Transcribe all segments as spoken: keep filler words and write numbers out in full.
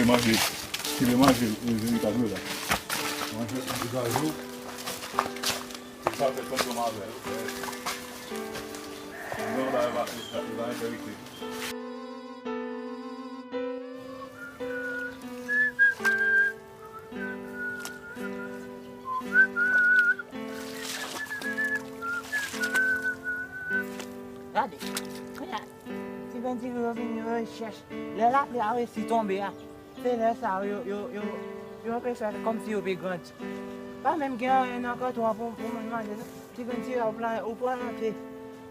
Manje, ki vle manje, e, e, li ka dwe la. Manje, manje kajou. Li pa fè tann kòm avè l. Non, ba, ba, li va enterese. Gade, kounye a, ti bandi yo vin, yo chèch. Lè lapli a resi tonbe a, se lè sa yo, yo, yo, yo pe fè kòmsi yo pe grandi. Pa menm gen anyen nan kòtwa pou, pou moun manje. Ti bandi a, ou plan-, ou plante,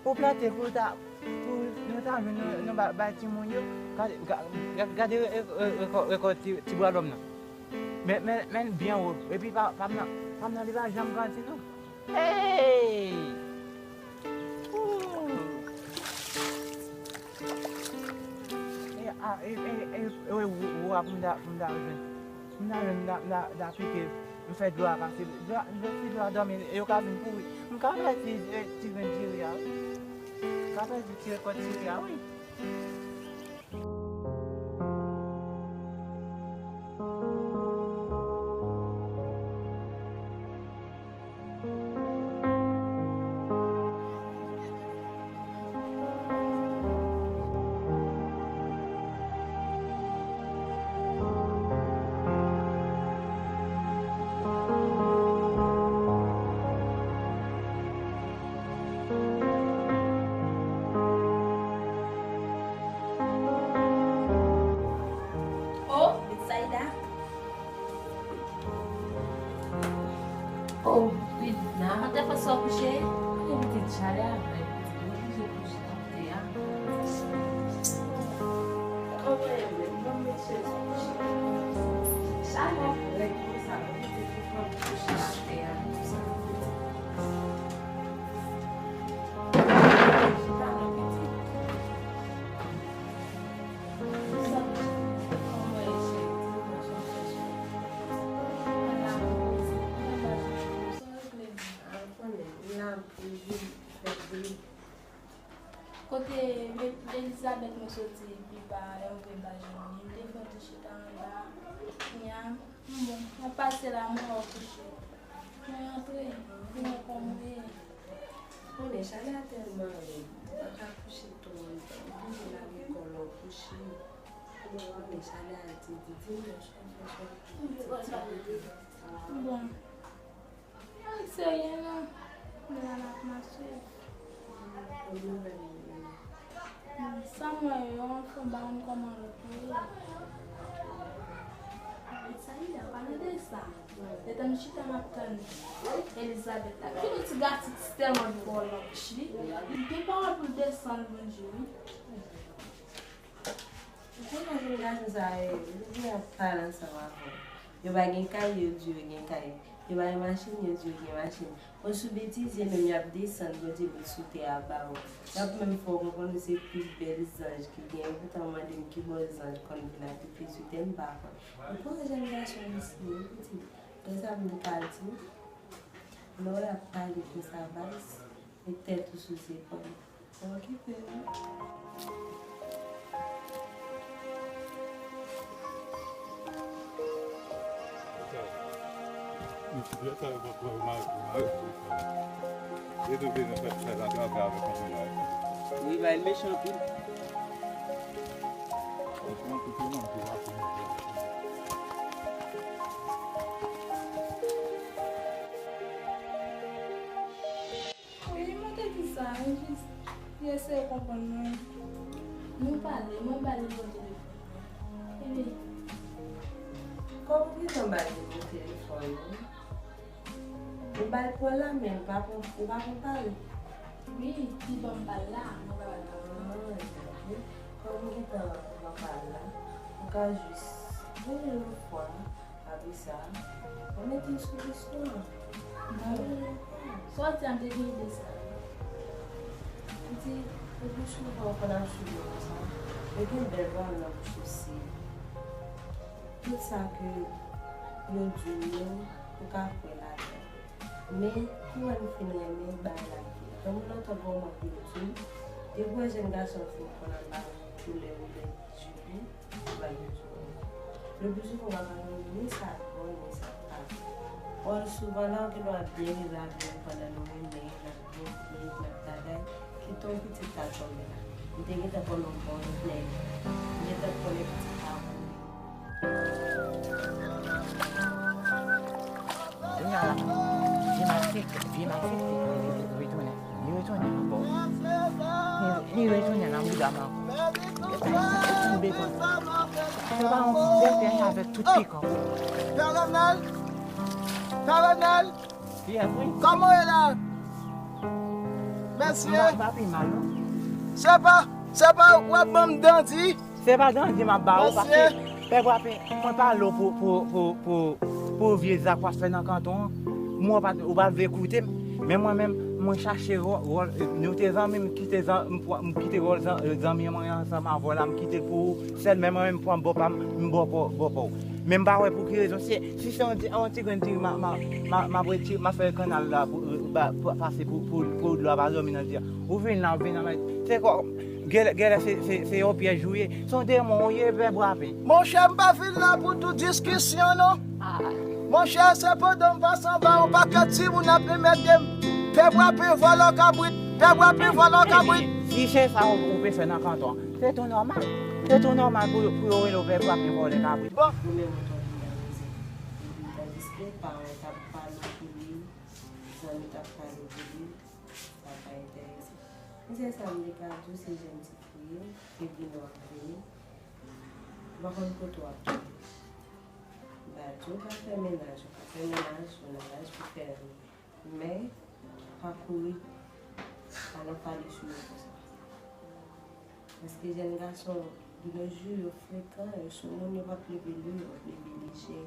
ou plante pou ta, pou nou ta jwenn nou, nou ba-, bay timoun yo. Gade, ga-, ga-, gade re-, re-, rekò-, rekòt ti, ti bwa lòm nan. Men, men, men byen wo. Epi pa, pa m nan, pa m nan li pa janm grandi non. Hey! Ooh! E, a, e, e, e, e, wo, wo a pou m ta, pou m ta jwenn. M ta jwenn, m ta, m ta, m ta pike, m fè dlo a pase. Dlo a, dlo, si dlo a dòmi, yo ka vin kouri. M ka pèdi, e, ti grenn diri a, wi. M ka pèdi ti rekòt diri a, wi. Oh, Betsaida. Oh, Wilna. Mwen te fè sa w kouche? Mwen gen pitit chalè a vre, pitit mwen oblije kouche atè a. Kòman e menm? Bon, mesye, kouche. Chalè a vre konsa, mwen te fè kouche atè a konsa. Chita non, pitit. Kote Elizabeth mwen soti epi pa yon vre pa jwenn li, m te fè yon ti chita anba. Kounye a, m bon, mwen pase la, mwen wè w kouche. Mwen antre, pou mwen kòm ou ye. Konnen chalè a tèlman rèd, ou pa ka kouche twò lontan, ou oblije lage kò w lè w kouche. Konnen chalè a te di, di m non, sa w fè, sa w fè. Bon. Ay, serye non. Mwen la n ap mache. Sa m wè yo, anfen, m pa konn kòman lòt yo ye. Sa li a, pa nan de sa. Letan m chita m ap tann Elizabeth la. Ki nou ti gatit tèlman dwòl nan bouch li. Li gen pawòl pou l desann Bondye, wi. Ou konnen jèn gason sa yo, yo vin ap pale ansanm avè w. Yo pa gen kay, yo di yo gen kay. Yo pa gen machin, yo di yo gen machin. Bon, sou betize menm y ap desann Bondye met sou tè a ba ou. Y ap menm fè w konprann ou se pi bèl zanj ki gen. Epoutan w mande m kibò zanj konn vin abite sou tè, m pa konn. Ou konnen jèn gason mesye, wi pitit. Lè sa m te pral di w, lè w ap pale konsa baz, met tèt ou sou zepòl. Ou okipe wi. Wi, bay mechan anpil. Wi, mwen te di sa, men jis li eseye konprann mwen. Nou pale, mwen ba l nimewo telefòn mwen. Epi, kòm ou gentan ba l nimewo telefòn ou, ou ba l pou l la, men ou pa pran, ou pa pran pa l. Wi, li ban m pa l la, mwen pa ba l pa l. Ah, ok. Kòm ou gentan pran pa l la, ou ka jis rele l yon fwa. Apre sa, mwen mete l sou lis nou an. Sa w di a, m te gen ide sa. M di, ou pi souvan w konn ap swiv yo konsa, yo gen bèl pawòl nan bouch yo, se tout sa ke yo di w yo, ou ka kwè ladan l. Men, kouwè m fin renmen bagay la ye. Jan moun nan tankou w manke di m, depi w wè jèn gason fin konn anba koulè oubyen jipe, ou pa gen djòl. Le pli souvan w ap jwenn ni sa k bon, ni sa k pa bon. Or, souvan la, ou gendwa byen viv lavi w pandan nou renmen, n ap byen viv, n ap bagay, kite yon pitit ka tonbe la. M te gentan konnen w bon nèg. M gentan konnen pitit pa bon. Kounye a la, vye Mafik, vye Mafik te retounen. Li retounen ankò. Li, li retounen nan bouda m ankò. Geta, li tonbe konsa. Se pa yon ti zètèy avèk tout pikan. Pè Renald! Pè Renald! Yes, wi. Kòman w ye la? Mesye! Mwen pa pi mal, non. Se pa, se pa w ap ban m dandi? Se pa dandi m ap ba ou, paske pèp w ap, mwen pale w pou, pou, pou, pou, pou vye zak w ap fè nan kanton an. Mwen, ou pa, ou pa vle koute m, men mwen menm, mwen chache wò-, wòl, nou te zanmi, m kite zan-, m pran, m kite wòl zan-, zanmi mwen ansanm avè w la, m kite l pou ou. Sèl men mwen menm, m pran bò pa m, m bò pa w, bò pa w. Men m pa wè pou ki rezon. Si, si se yon ti, yon ti grenn diri, m a, m a, m a, m a retire, m a fè kannal la pou, ba, pa-, pase pou, pou, pou dlo a pa dòmi nan diri a. Ou vin la, ou vin la, men se kò, gèlè, gèlè se, se, se yon pyèj ou ye. Se yon demon ou ye, pè Bwapen. Monchè, m pa vin la pou tout diskisyon, non. Monchè, se pandan m pase anba yon pakèt timoun ap enmède m. Pè Bwapen vòlè kabrit, pè Bwapen vòlè kabrit. Si se sa ou, ou pe fè nan kanton an, se tou nòmal. Se tou nòmal pou, pou yo rele w pè Bwapen vòlè kabrit. Bon. Ou menm ou t ap vin nan mizik. Epi tandiske paran t ap pale pou li, zanmi t ap pale pou li, sa pa enterese. Men sèl sa m te ka di w, se jèn ti fi w ye, epi nou ap vini. Ou pa konn kote w ap tonbe. M pa di w pa fè mennaj, ou ka fè mennaj, ou nan laj pou fè l. Men, pa kouri al nan pale sou yo konsa. Paske jèn gason, de nos jours, yo frekan, yo sou moun, yo p ap leve lou, yo p ap leve lejè,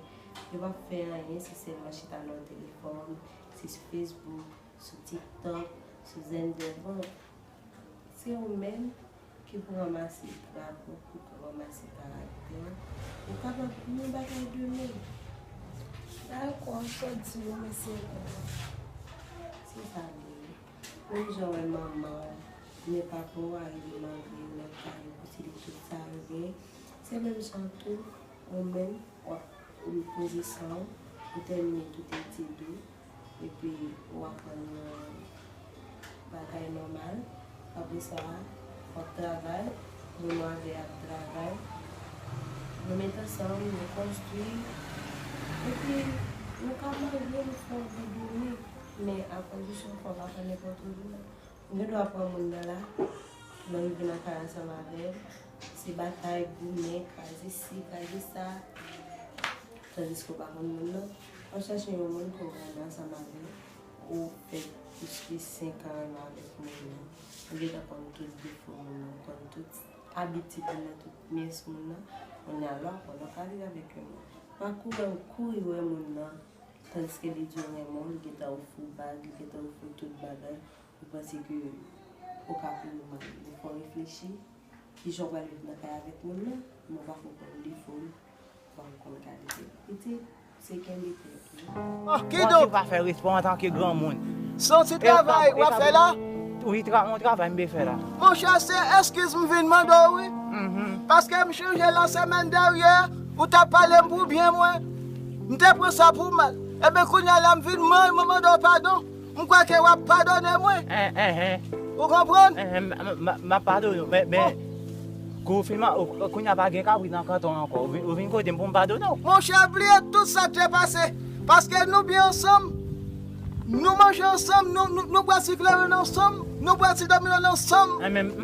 yo p ap fè anyen, se sèlman chita nan telefòn, se sou Facebook, sou TikTok, sou Xender. Bon, se ou menm ki pou ranmase drapo, ki pou ranmase karaktè w. Ou kapab yon bagay demen. Dakò, sa w di yo, mesye. Se sa l ye. Menm jan w wè manman w, men papa w, arive mande w nan kay ou pou se li tout sa yo gen. Se menm jan tou, ou menm, w ap, ou poze san w, ou tèmine tout etid ou, epi ou aprann yon bagay nòmal. Apre sa, w ap travay, moun ou avè ap travay. Nou met ansanm, nou konstwi, epi nou ka marye, nou fè yon vi doumi. Men a kondisyon fò w pa pran nenpòt moun, non. Ou gen dwa pran moun nan la, lè w rive nan kay ansanm avè l, se batay, goumen, kraze si, kraze sa, tandiske w pa konn moun nan. W ap chache yon moun ke w renmen ansanm avè l, ou fè plis ke senk an renmen avèk moun nan, ou gentan konn tout defo moun nan, ou konn tout abitid moun nan, tout myès moun nan, kounye a lè w aprann w ka viv avèk yon moun. Pa kouri, kouri wè moun nan, tandiske li di w renmen w, li gentan ofri w bag, li gentan ofri w tout bagay. Ou panse ke ou ka kouri mal. Men fò w reflechi, kijan w pral viv nan kay avèk moun nan, men w pa ko konn defo l, ou pa ko konn kalite l. Pitit, se kenbe tèt ou. Bon, kidonk, ou pa fè respè antanke granmoun. Se yon ti travay w ap fè la? Wi, tra-, yon travay m vle fè la. Monchè, se eskiz m vin mande w, wi. Paske m chonje la semèn dènyè, ou t ap pale m pou byen mwen. M te pran sa pou mal. Ebyen, kounye a la, m vin man-, m mande w padon. M kwè ke w ap padone mwen. Ou konprann? M, m, m, m ap padone w, men, men, kou w fin, kounye a pa gen kabrit nan kanton an ankò. Ou vin, ou vin kote m pou m padone w. Monchè, bliye tout sa k te pase. Paske nou byen ansanm. Nou manje ansanm, nou, nou, nou bwè ti kleren ansanm, nou bwè ti dòmi ansanm.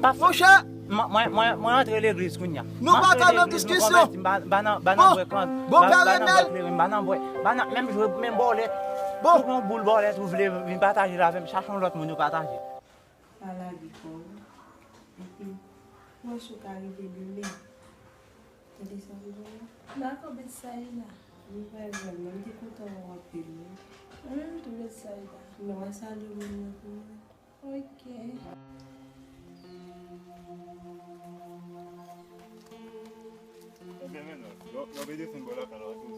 Monchè, Mwen, mwen, mwen, mwen antre legliz kounye a. Nou pa ka nan diskisyon. M pa, pa nan, pa nan bwè kant, bon, pa, pa nan bwè kleren, pa nan bwè, pa nan menm jwe, menm bòlèt. Bon. Tout yon boul bòlèt ou vle vin pataje l avè m, chache yon lòt moun ou pataje. Pa lage kò w. Epi, mwen si w ka rive demen. Tande sa m di w la? Dakò, Betsaida. Nou pa jwenn, mwen te kontan wè w anpil, wi. Mwen menm tou, Betsaida. Men w a salye moun nan pou mwen. Ok. Ebyen, men non, lè, lè w desann bò lakay la, w ap vin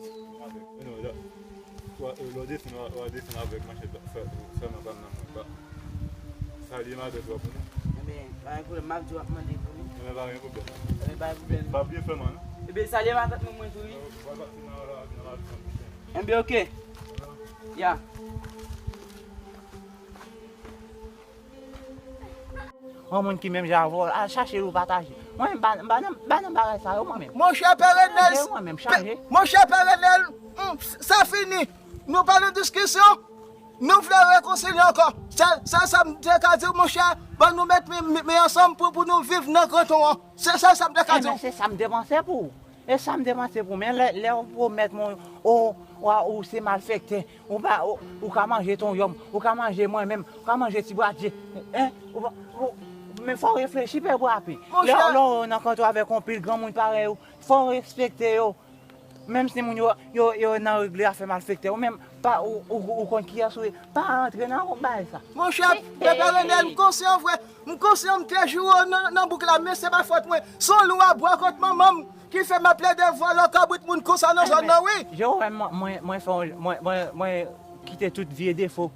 avèk. Men non, lè, w a, lè w desann, w a, w a desann avèk machèt la, sè, sèlman pa m nan mwen, pa. Salye madanm ou pou nou. Ebyen, pa gen pwoblèm, m ap di w ap mande pou nou. Ebyen, pa gen pwoblèm. Ebyen, pa gen pwoblèm. Pa bliye fè m an, non. Be, salye matant mwen, mwen tou, wi. Enben, oke. Ya. Yon moun ki menm jan avè w, al chache l ou pataje. Mwen menm, m pa, m pa nan, m pa nan bagay sa yo, mwen menm. Monchè Pè Renèl, Chanje, mwen menm, chanje. Monchè Pè Renèl, hmm, sa fini. Nou pa nan diskisyon. Nou vle rekonsilye ankò. Se, se sa m te ka di w, monchè. Ban nou met men, men, men ansanm pou, pou nou viv nan kanton an. Se, se sa m te ka di w. Enben, se sa m te panse pou ou. E sa m te panse pou mwen, lè, lè w pwomèt mwen, o, wa, ou se malfektè, ou pa, ou, ou ka manje tonyon m, ou ka manje mwen menm, ou ka manje ti bradye, en, ou pa, ou, men fò w reflechi, Pè Bwapen. Lè, lè w nan kanton avèk yon pil granmoun parèy ou, fò w respekte yo. Menm si moun yo, yo, yo nan regle afè malfektè, ou menm, pa, ou, ou, ou konn kiyès ou ye, pa antre nan bagay sa. Monchè, Pè Renèl, m konsyan vre. M konsyan m te joure w nan, nan bouk la, men se pa fòt mwen. Se yon lwa bwa kont manman m ki fè m ap plede vòlò kabrit moun konsa nan zòn nan, wi. Enben, Jewova, mwen, mwen, mwen fè yon, mwen, mwen, mwen kite tout vye defo,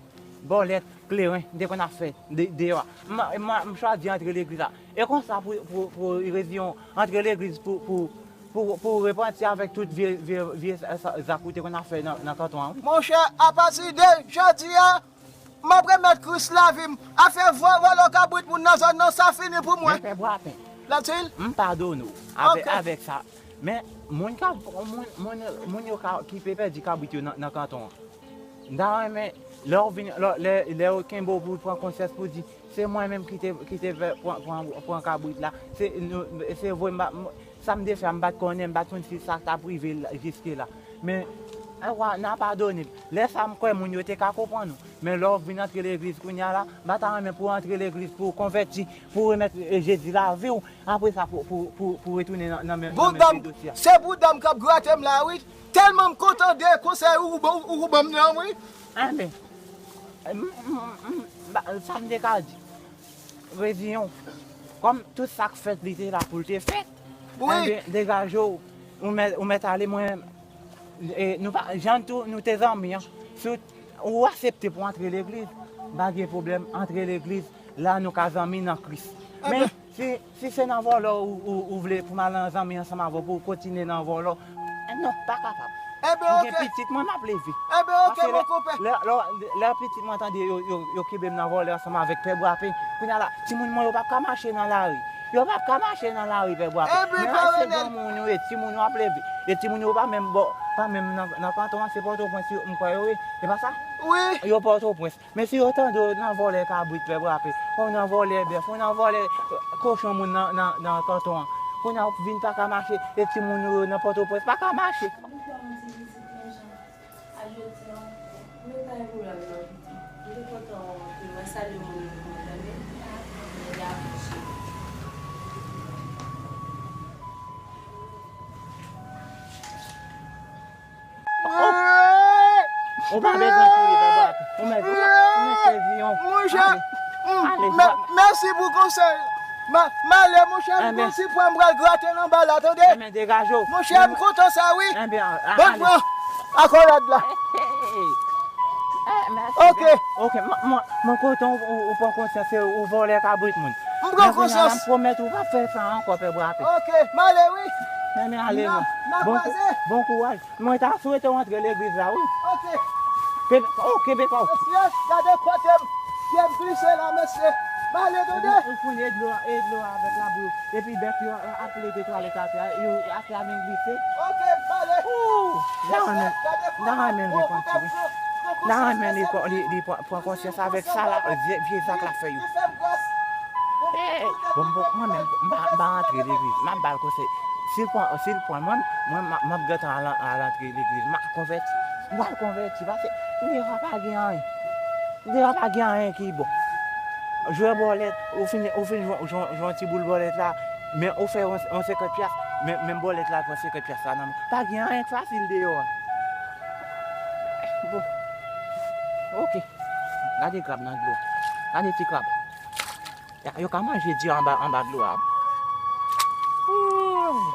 bòlèt, kleren, m te konn ap fè de-, deyò a. M, m, m chwazi antre legliz la. E konsa pou, pou, pou reziyon antre legliz pou, pou, pou, pou repanti avèk tout vye, vye, vye sa, sa, zak ou te konn ap fè nan, nan kanton an, wi. Monchè, apati de jodi a, m ap remèt Kris lavi m. Afè vò-, vòlò kabrit moun nan zòn nan, sa fini pou mwen. Men Pè Bwapen, m padone w avèk, avèk sa. Men moun k ap, moun, moun, moun yo ka, ki pe pèdi kabrit yo nan, nan kanton an. M ta renmen, lè w vin, lè, lè, lè yo kenbe w pou w pran konsyans pou w di, se mwen menm ki te, ki te fè pran, pran, pran kabrit la. Se, nou, se vre, m pa, m, sa m te fè a, m pa t konnen, m pa t konn si sa t ap rive la, jiske la. Men, e wa, n a padone l. Lè sa a, m kwè moun yo te ka konprann ou. Men lè w vin antre legliz kounye a la, m pa ta renmen pou w antre legliz, pou w konvèti, pou w remèt, e, Jezi lavi w. Apre sa, pou, pou, pou, pou w retounen nan, nan men, nan men dosye a. Se boudam k ap grate m la, wi. Tèlman m kontan de konsèy ou, ou, ou, ou ban m nan, wi. Enben, m, m, m, ba, sa m te ka di, reziyon, kòm tout sa k fèt, li te la pou l te fèt, wi, enben, degaje w, ou mèt, ou mèt ale, mwen, e, nou pa, jan tou, nou te zanmi an, si w, ou aksepte pou w antre legliz, pa gen pwoblèm, antre legliz, la nou ka zanmi nan Kris. Men, si, si se nan vòlò ou, ou, ou vle pou m al nan zanmi ansanm avè w, pou w kontinye nan vòlò, non, pa kapab. Enben, oke. Mwen gen pitit mwen, m ap leve. Enben, oke, mon konpè. Lè, lè, lè pitit mwen tande yo, yo, yo kenbe m nan vòlè ansanm avèk Pè Bwapen, kounye a la, timoun mwen yo p ap ka mache nan lari. Yo p ap ka mache nan lari, Pè Bwapen. Enben, men se granmoun yo ye, timoun yo ap leve. E timoun yo pa menm bò, pa menm nan, nan kanton an, se Pòtoprens yo, m kwè yo ye. Se pa sa? Wi. Yo Pòtoprens. Men si yo tande w nan vòlè kabrit, Pè Bwapen, ou nan vòlè bèf, ou nan vòlè, eh, kochon moun nan, nan, nan kanton an, kounye a w vin pa ka mache, e timoun ou yo nan Pòtoprens pa ka mache. Poukisa w di pitit mwen jan a jodi an? Men pa gen pwoblèm non, pitit. M te kontan wè w anpil. Mwen salye moun yo pou mwen, tande? Mwen apreche w. Ou pa bezwen kouri, Pè Bwapen. Ou mèt, ou mèt sezi yon. Monchè, ale, mèsi pou konsèy. M ale, monchè, m gon ti pwen m pral grate nan ba la, tande? Enben, degaje w. Monchè, m kontan sa, wi. Enben, ale. Bon, pran akòlad la. Oke. Oke, mwen, mwen, mwen kontan ou, ou, ou pran konsyans, se ou vòlè kabrit moun. M pran konsyans. Men kounye a la, m pwomèt ou p ap fè sa ankò, Pè Bwapen. Oke, m ale, wi. Enben, ale non. N a, n a kwaze. Bon, bon kouraj. Mwen ta swete w antre legliz la, wi. Oke. Kenbe, oh, kenbe kò w. Mesye, gade kote m, pye m glise la, mesye. M ale, tande. Ou, ou foun e dlo, e dlo avèk labou yo. Epi bèf yo ap plede twalèt atè a, yo atè a vin glise. Oke, m ale. Ooh, m ta renmen, m ta renmen l repanti, wi. M ta renmen li, li, li pran, pran konsyans avèk sa la, vye, vye zak l ap fè yo. Hey, bon, bon, mwen menm, m pa, m pa antre legliz, m ap ba l konsèy. Si l pran, si l pran mwen, mwen, m ap, m ap gentan al, al antre legliz, m ap konvèti. M pral konvèti, paske deyò a pa gen anyen. Deyò a pa gen anyen ki bon. Jwe bòlèt, ou fin, ou fin jwe, jwe, jwe yon ti boul bòlèt la, men ou fè yon, yon senkant pyas, men, menm bòlèt la pran senkant pyas la nan men w. Pa gen anyen k fasil deyò a. Bon. Oke. Gade krab nan dlo. Gade ti krab. Ya, yo ka manje di anba, anba dlo a. Ooh.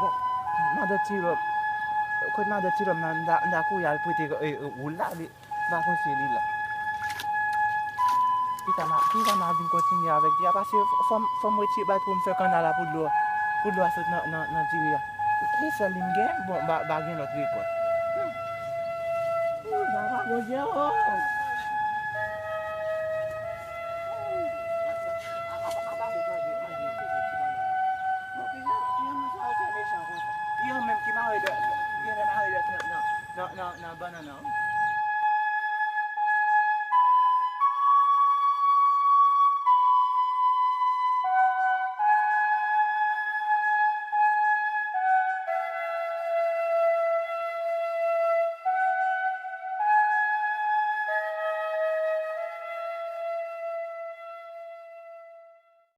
Bon, madan Tilòm, kot madan Tilòm nan, m ta, m ta kouri al prete, e, e, woul la, li, M pa konn si li la. Pita m a, pita m a vin kontinye avèk diri a, paske fò m, fò m retire bat pou m fè kannal la pou dlo, pou dlo a sot nan, nan, nan diri a. Ki sèl li m gen? Bon, m pa, m pa gen lòt rekòt. Hmm. Ooh, papa Bondye, oh! Yo menm ki mare dwèt, genlè mare dwèt nan, nan, nan, nan, nan bannann nan, wi.